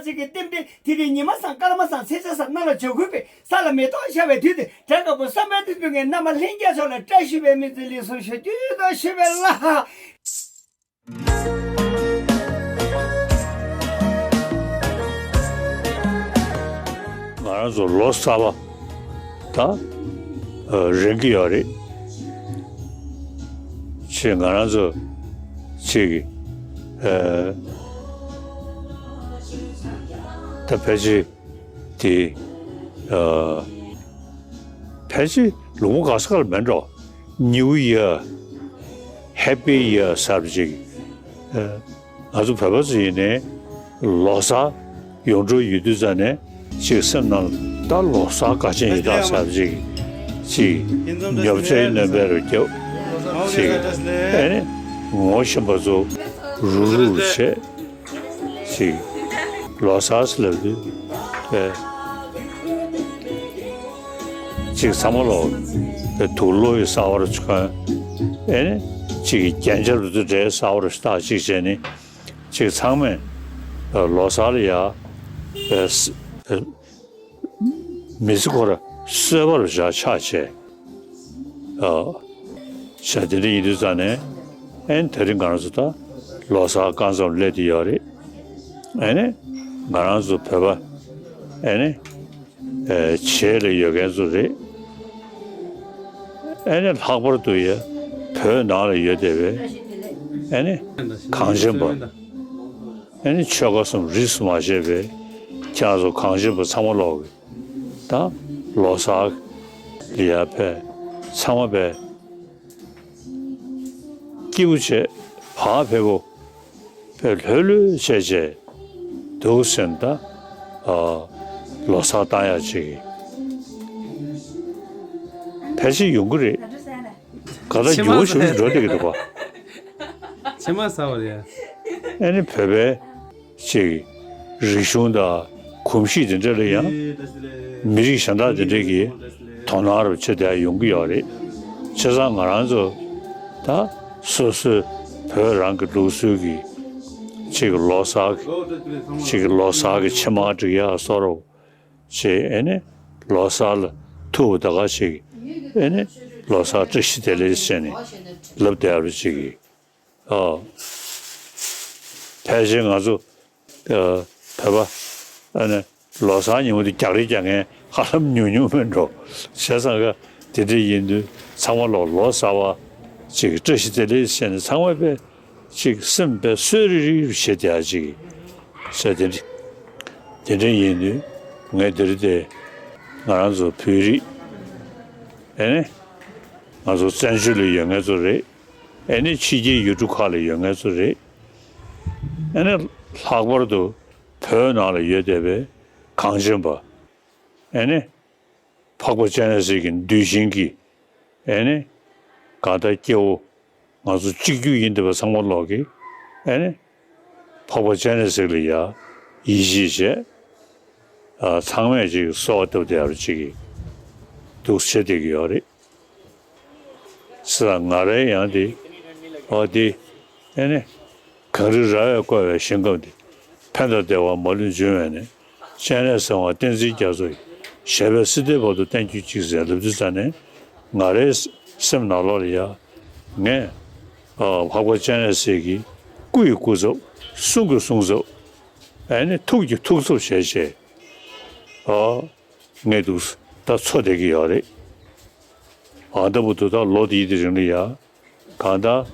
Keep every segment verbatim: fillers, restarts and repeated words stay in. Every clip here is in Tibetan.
ཅིག་གི་རྟེན་འབྲེལ་དེ་རིང་ཉི་མ་བཟང་སྐར་མ་བཟང་ཚེས་བཅད་བཟང་གནམ་ལ་འཇའ་གུར་པའི་ས་ལ་མེ་ཏོག་ཤར་བའི་དུས་དེ། བྲག་དཀར་པོ་བསམ་པའི་མཐུན་པོའི་ངས་བླ་མ་ལྷན་རྒྱས་ཚོ་ལ་བཀྲ་ཤིས་པའི་སྨོན་ཚིག་ལེགས་སོ་ཞུ་རྒྱུ་དང་ཞུ་བའི་ལྷ། ང་རང་ཚོ་ལོ་གསར་པ་ད་རན་གྱི་ཡོད་རེད། ཅེས་ང་རང་ཚོ་ཅིག་ཨ་ད་ཕལ་ཆེར་དེ་ཨ་ཕལ་ཆེར་ལུང་པ་ག་ས་ག་ལ་མེད་འགྲོ། New Year, Happy Year ཟེར་བ་ཅིག་ཨ་ང་ཚོ་བོད་པ་ཚོ་ཡིན་ནའི་ལོ་གསར་ཡོང་འགྲོ་ཡོད་དུས་ཙ་ནས་ཅིག་སེམས་ནང་ད་ལོ་གསར་དགའ་ཆེན་ཡིན་ད་ཟེར་བ་ཅིག་ཅིག་ཉོབ་ཆའི་སྣོན་པ་རུ་རྒྱབ་ཅིག་ཨ་ནི་ངོ་ཤེས་པ་ཚོ་རུག་རུག་བྱས། ཅིག་ལོ་གསར་ཟེར་ལབ་དུས་ཨེ་ཅིག་ཚང་མ་ལོ་ཨེ་དུག་ལོག་གི་གསར་པ་རུ་གྱོན། ཨེ་ནི་ཅིག་རྒྱན་ཆ་རུ་དུ་འདྲའི་གསར་པ་རུ་བཏགས་ཅིག་བྱས་ནི་ཅིག་ཚང་མས་ཨེ་ལོ་གསར་ལ་ཡ་ཨེ་ཨེ་མི་ཚེ་ཁོ་ར་གསོལ་བ་རུ་བཞག་ཕྱག་བྱས། ཨ། བྱས་དེ་འདྲ་ཡིན་དུས་ཙང་ནས་ཨེ་ནི་དེ་རིང་ང་རང་ཚོ་ད་ལོ་གསར་རྐང་ཙམ་སླེབས་བསྡད་ཡོད་རེད། ཨེ་ནི་ང་རང་ཚོ་བོད་པ་ཨེ་ནི་ཨེ་བྱེས་ལ་ཡོད་མཁན་ཚོ་རེད། ཨེ་ནི་ལྷག་པར་དུ་ཡ་བོད་ནང་ལ་ཡོད་བསྡད་པའི་ཨེ་ནི་གངས་ཅན་པ་ཨེ་ནི་ཆོལ་ཁ་གསུམ་རིས་སུ་མ་ཆད་པའི་ཁྱེད་རང་ཚོ་གངས་ཅན་པ་ཚང་མ་ལོག་གི་ད་ལོ་གསར་ལ་ཡར་ཕེབས་ཚང་མ་ཕེབས་སྐྱིད་པོ་བྱས་བག་ཕེབས་པོ་ཕེབས་ལྷོད་ལྷོད་བྱས་བྱས་འདུག་ཟེར་ན་ད་ཨ་ལོ་གསར་བཏང་ཡག་ཅིག་ཕལ་ཆེར་ཡོང་གི་རེད། ག་ད་འགྱུར་བ་ཞིག་འགྲོ་བསྡད་ཀྱི་འདུག་ག་ཕྱི་མ་གསར་པ་རེད། ཨ་ནི་བོད་པའི་ཅིག་རིག་གཞུང་དང་གོམས་གཤིས་དེ་འདྲ་ལ་ཡང་མི་རིགས་གཞན་དག་དེ་འདྲ་གིས་དོ་སྣང་རབ་བྱེད་བསྡད་ཡོང་གི་ཡོད་རེད། བྱས་ཙང་ང་རང་ཚོ་ད་སོ་སོའི་བོད་རང་གི་ལུགས་སྲོལ་གྱི་ཅིག་ལོ་གསར་གྱི་ཅིག་ལོ་གསར་གྱི་ཕྱེ་མར་སྒྲིག་ཡག་བཟོ་འདྲ་བྱས་ཨ་ནི་ལོ་གསར་ལ་ཐུག་པ་ད་ག་ཅིག་ཨ་ནི་ལོ་གསར་བཀྲ་ཤིས་བདེ་ལེགས་ཟེར་ནས་ལབ་བསྡད་ཡག་ཅིག་གི་ཨ། ཕལ་ཆེར་ང་ཚོ་ཨ་བོད་པ་ཨ་ནི་ལོ་གསར་ཉིན་མོ་དེ་རྒྱག་རེས་རྒྱག་མཁན་ཧ་ལམ་ཉུང་ཉུང་མིན་འགྲོ། བྱས་ཙང་ག་དེ་འདྲ་ཡིན་དུས་ཚང་མ་ལོ་ལོ་གསར་པ་ཅིག་བཀྲ་ཤིས་བདེ་ལེགས་ཟེར་ནས་ཚང་མ་དཔེ་ཅིག་སེམས་དཔེ་གསོས་རིག་རིག་བྱེད་བསྡད་ཡག་ཅིག་བྱས་དེ་འདྲ་དེ་འདྲ་ཡིན་དུས་ངས་འདིར་དེ་ང་རང་ཚོ་བོད་རིགས་ཨ་ནི་ང་ཚོ་བཙན་བྱོལ་ལ་ཡོད་མཁན་ཚོ་རེད། ཨེ་ནི་ཕྱི་རྒྱལ་ཡུལ་གྲུ་ཁག་ལ་ཡོད་མཁན་ཚོ་རེད། ཨེ་ནི་ལྷག་པར་དུ་བོད་ནང་ལ་ཡོད་བསྡད་པའི་གངས་ཅན་པ། ཨེ་ནི་འཕགས་པ་སྤྱན་རས་གཟིགས་ཀྱི་གདུལ་ཞིང་གི་ཨེ་ནི་གང་ལྟར་སྐྱེ་བོ་ང་ཚོ་གཅིག་གྱུར་ཡིན་བསྡད་པ་ཚང་མ་ལོག་གི་ཨེ་ནི་འཕགས་པ་སྤྱན་རས་གཟིགས་ལ་ཡ་ཡིད་ཆེས་བྱས། ཨ་ཚང་མས་ཅིག་གསོལ་བ་བཏབ་བསྡད་ཡག་ཅིག་གི་འདུག་བྱེད་བསྡད་ཀྱི་ཡོད་རེད། ས་ང་རའི་ཡང་དེ་ཨོ་དེ་ཨེ་ནི་གངས་རི་ར་བས་བསྐོར་བའི་ཞིང་ཁམས་འདི། ཕན་དང་བདེ་བ་མ་ལུས་འབྱུང་བའི་གནས། སྤྱན་རས་གཟིགས་དབང་བསྟན་འཛིན་རྒྱ་མཚོ་ཡི། ཞབས་པད་སྲིད་མཐའི་བར་དུ་བརྟན་གྱུར་ཅིག་ཟེར་ལབ་དུས་ཙ་ནས་ང་རའི་སེམས་ནང་ལོགས་ལ་ཡ་ངས་ཨ་འཕགས་པ་སྤྱན་རས་གཟིགས་ཀྱི་སྐུ་ཡི་སྐུ་ཚབ་གསུང་གི་གསུང་ཚབ་ཨེ་ནི་ཐུགས་ཀྱི་ཐུགས་ཚབ་བྱས་བྱས་ཨ། ངས་འདུག་ད་འཚོ་བསྡད་ཀྱི་ཡོད་རེད། ཨ་ད་བུ་དུ་ད་ལོ་འདིའི་དེ་རིང་ལ་ཡ། གང་ལྟར་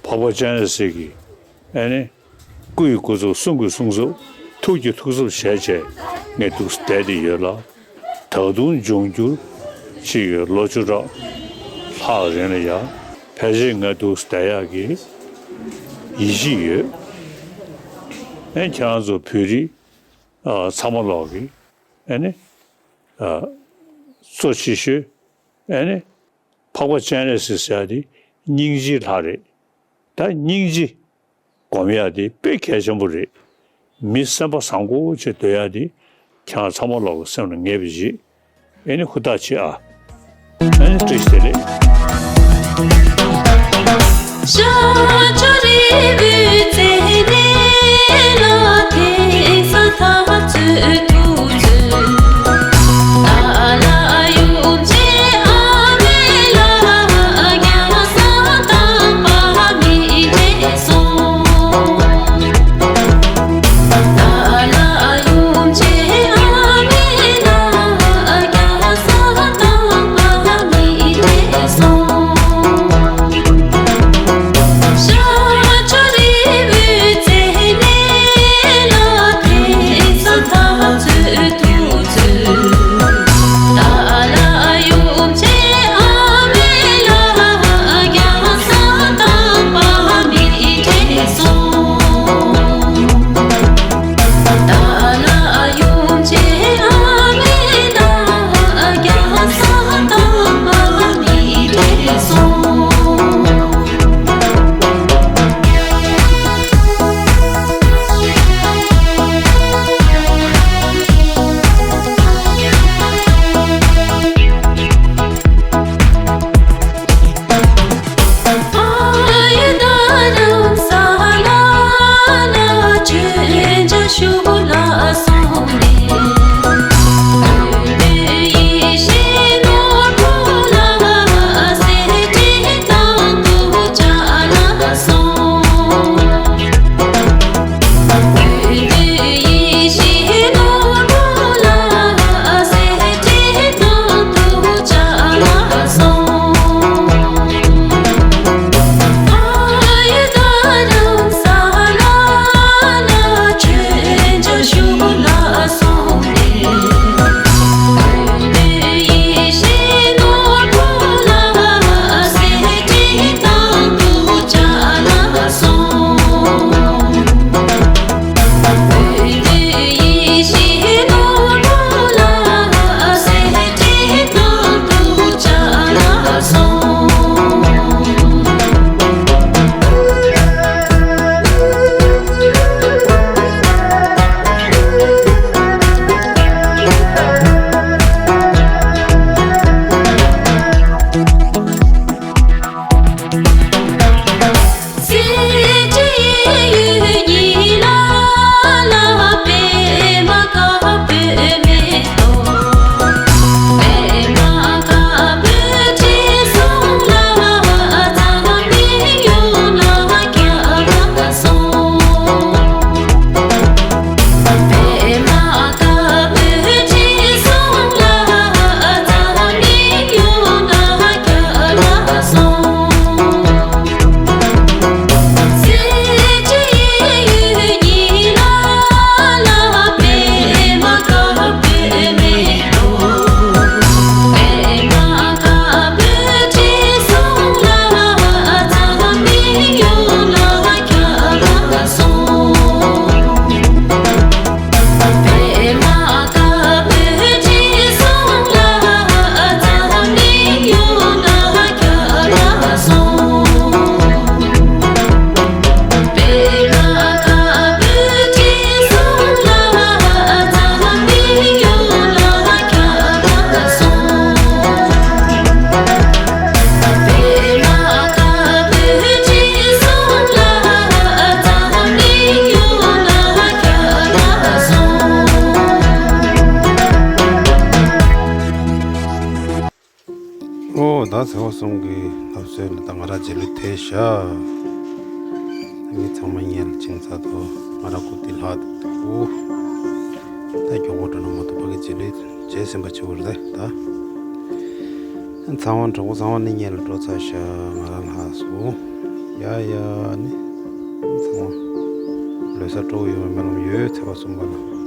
འཕགས་པ་སྤྱན་རས་གཟིགས་ཀྱི་ཨེ་ནི་སྐུ་ཡི་སྐུ་ཚབ་གསུང་གི་གསུང་ཚབ་ཐུགས་ཀྱི་ཐུགས་ཚབ་བྱས་བྱས་ངས་འདུག་བསྡད་དེ་ཡོད་ལ། ད་དུང་འབྱུང་འགྱུར་ཅིག་གི་ལོ་བཅུ་ཕྲག་ལྷག་རིང་ལ་ཡ་ཕལ་ཆེར་ངས་འདུག་བསྡད་ཡག་གི་ཡིད་ཆེས་ཡོད། ཨེ་ཁྱེད་རང་ཚོ་བོད་རིགས་ཨ་ཚང་མ་ལོག་གི་ཨེ་ནི། གཙོ་ཆེ་ཤོས་ཨེ་ནི་འཕགས་པ་སྤྱན་རས་གཟིགས་ཟེར་ཡ་དེ་སྙིང་རྗེའི་ལྷ་རེད། ད་སྙིང་རྗེ་སྒོམ་ཡ་དེ་དཔེ་གལ་ཆེན་པོ་རེད། མི་སེམས་པ་བཟང་པོ་བྱེད་སྡོད་ཡ་དེ་ཁྱེད་རང་ཚང་མ་ལོག་གི་སེམས་ལ་ངེས་པ་ཞིག་ཨེ་ནི་ཧུར་ཐག་བྱེད་ཨ། ཨེ་ནི་བཀྲ་ཤིས་བདེ་ལེགས། ཚེ་དབང་གསུམ་གྱི་ལྷ་གསོལ་ལ་ད་ང་རང་རྗེས་ལུས་ཐེབས་ཤག་ད་མི་ཚང་མ་ཉལ་ཅིང་ཚ་དོ། ང་རང་ཁུག་ཏི་ལྷག་ཏུ་ད་མགྱོགས་པོ་འགྲོ་ན་མ་གཏོགས་ཕ་གི་རྗེས་ལུས་བྱས་ཟིན་པ་བྱེད་དགོས་རེད་ད། ཚང་མ་གྲོགས་པོ་ཚང་མ་ནི་ཉལ་འགྲོ་ཚར་ཤག་ང་རང་ལྷག་སོང་། ཡ་ཡ་ནི་ཚང་མ་ལོས་ས་སྤྲོ་བོ་ཡོང་བའི་སྨོན་ལམ་ཡོད། ཚེ་དབང་གསུམ་པ་ལ།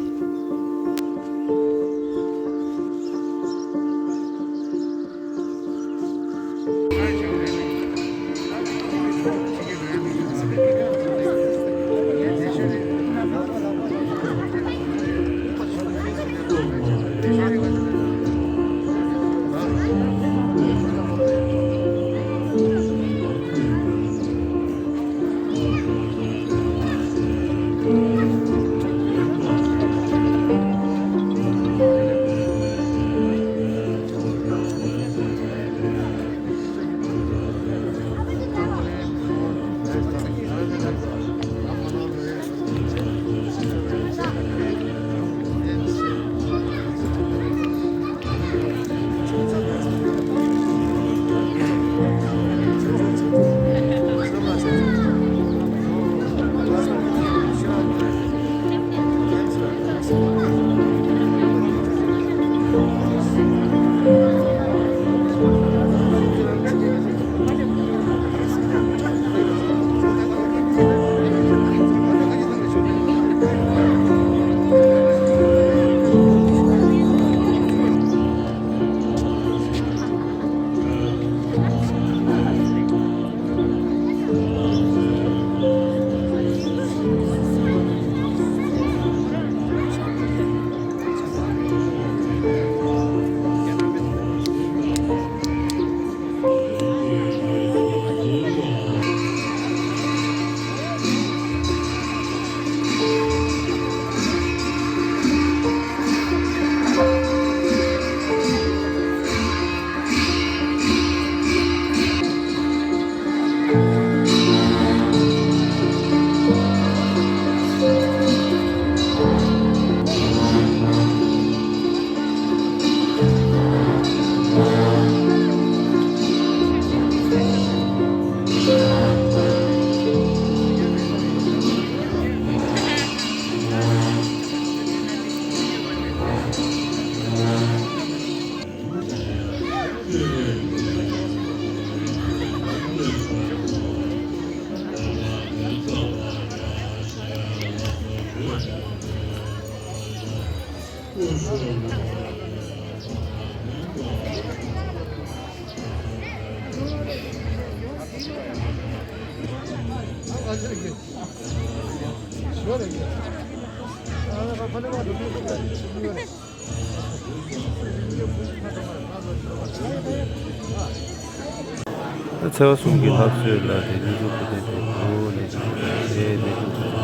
ད་ཚེ་བ་གསུམ་གྱི་ལྷ་གསོལ་ལ་དེ་ནི་གཟུགས་པོ་ལྡན་པའི་གུ་རུ་ལས་ཀྱང་ཞེས་ལས་ཀྱང་ཚོགས་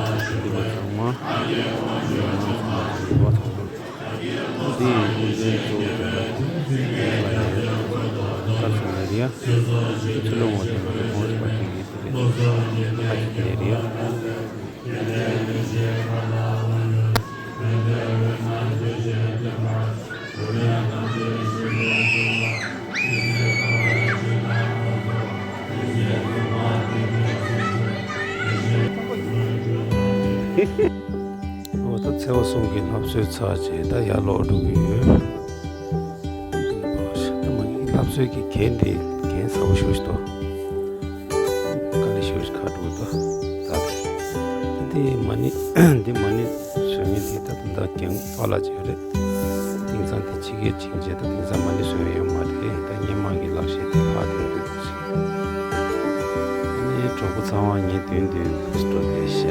པ་ཚང་མ་འདི་ཡི་ཡོན་ཏན་གཙོ་བོ་དེ་ལ་དཀར་ཟམ་ལ་རིའི་ཚུལ་ལུང་བ་དེ་ང་ཚོ་གོང་ས་པ་དེ་ཡི་དེ་ལས་ཁ་ཅིག་ལས་རིའི། འོ་ད་ཚེ་བ་གསུམ་གྱི་ལྷ་གསོལ་ཚར་རྗེས་ད་ཡར་ལོག་འགྲོ་གི་ཡོད། ད་མ་གི་ལྷ་གསོལ་གྱི་གན་དེ་གན་ཟབ་པོ་ཞེ་པོ་ཞིག་འདུག་དཀའ་ལས་ཞེ་པོ་ཞིག་ཁག་འགྲོ་གི་འདུག་ད་འདི་མ་ཎི་འདི་མ་ཎི་སོན་ཡས་དེ་ད་ད་ལྟ་གན་པ་ལ་བྱས་རེད། དེང་སང་དེ་ཕྱི་རྒྱལ་ཕྱིན་རྗེས་ད་དེང་སང་མ་ཎི་སོན་ཡས་ཡོད་མ་རེད། ད་སྔོན་མ་གི་ལག་ཤེས་དེ་ལྷག་དེ་རེད་འདུག་ཅིག་ཨ་ནི་གྲོགས་པོ་ཚང་མ་ངའི་མདུན་མདུན་སྤྲོ་བདེ་ཤ་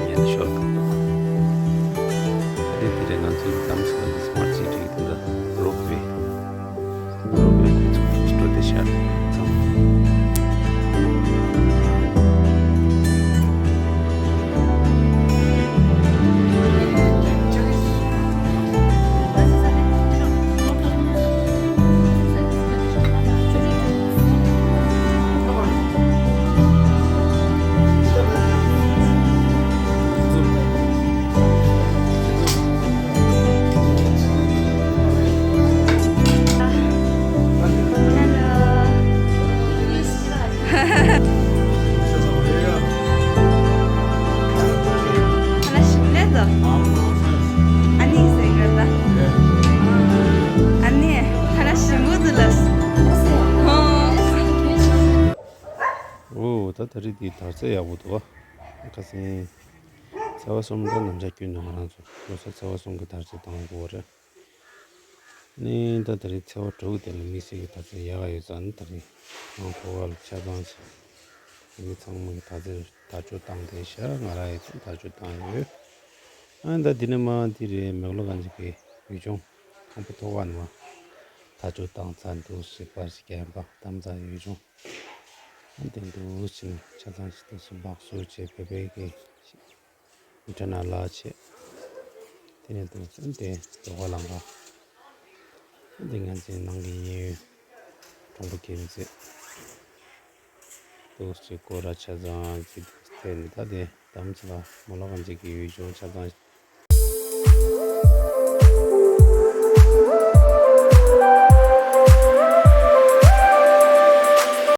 ཉན་ཤོག་ད་དེ་དེ་རེད། ང་ཚོའི་རྡ་རམ་ས་ལ་གི་སི་མཱར་ཊི་སི་ཊི་གི་ད་ལྟ་རོབ་པའི་རོབ་པའི་དེ་ཚོ་སྤྲོ་བདེ་ཤ་ཚང་། ཨ་ནི་ཟེར་གི་ད། ཨ་ནི་ཁ་ན་ཞིམ་པོ་འདུག་ལ། ཨོ། ད་ད་རེས་འདི་དར་ཚད་ཡག་པོ་འདུག་བ། ཁ་སང་ཚེས་པ་གསུམ་ད་ནམ་ཞག་ཁྱོན་ནས་ང་རང་ཚོ་ལོ་གསར་ཚེས་པ་གསུམ་གི་དར་ཚད་བཏང་དགོས་པ་རེད། ནི་ད་ད་རེས་ཚེས་པ་དྲུག་དེ་ལ་དམིགས་བསལ་གྱི་དར་ཚད་ཡག་ཡོད་ཙང་ནི་ད་རེས་ང་ཕོ་བ་ལ་ཆ་ཚང་ཞིག་མི་ཚང་མ་གི་དར་ཚད་དར་ལྕོག་བཏང་བསྡད་ཤག་ང་རང་ཡང་དར་ལྕོག་བཏང་ཡོད། ཨ་ད་འདི་ནས་མར་འདི་རེད། མེག་ལོ་གན་ཇི་གི་ཡུལ་ལྗོངས་ཁང་པ་མཐོ་བ་ནས་མར་དར་ལྕོག་བཏང་ཚར་འདུག་ཟེར་པར་ཞིག་རྒྱན་པ་དམ་ཚ་ཡུལ་ལྗོངས། ཨ་དེ་འདུག་ཕྱིན་ཆ་ཚང་ཞིག་འདུག་སུ་སྦག་སུ་བྱས་བོད་པའི་གི་ཨིན་ཊར་ནེཊ་ལ་བྱས། དེ་ནས་འདུག་ཚུན་དེ་འགྲོ་ག་ལང་ག་ཨ་དེ་ང་ཚོའི་ནང་གི་གཡས་གཡོན་གྲོང་པ་ཁྱིམ་མཚེས་འདུག་ཅིག་སྐོར་ར་ཆ་ཚང་ཅིག་འདུག་དེ་ནས་ད་དེ་དམ་ཚ་ལ་མོ་ལོ་གན་ཇི་གི་ཡུལ་ལྗོངས་ཆ་ཚང་།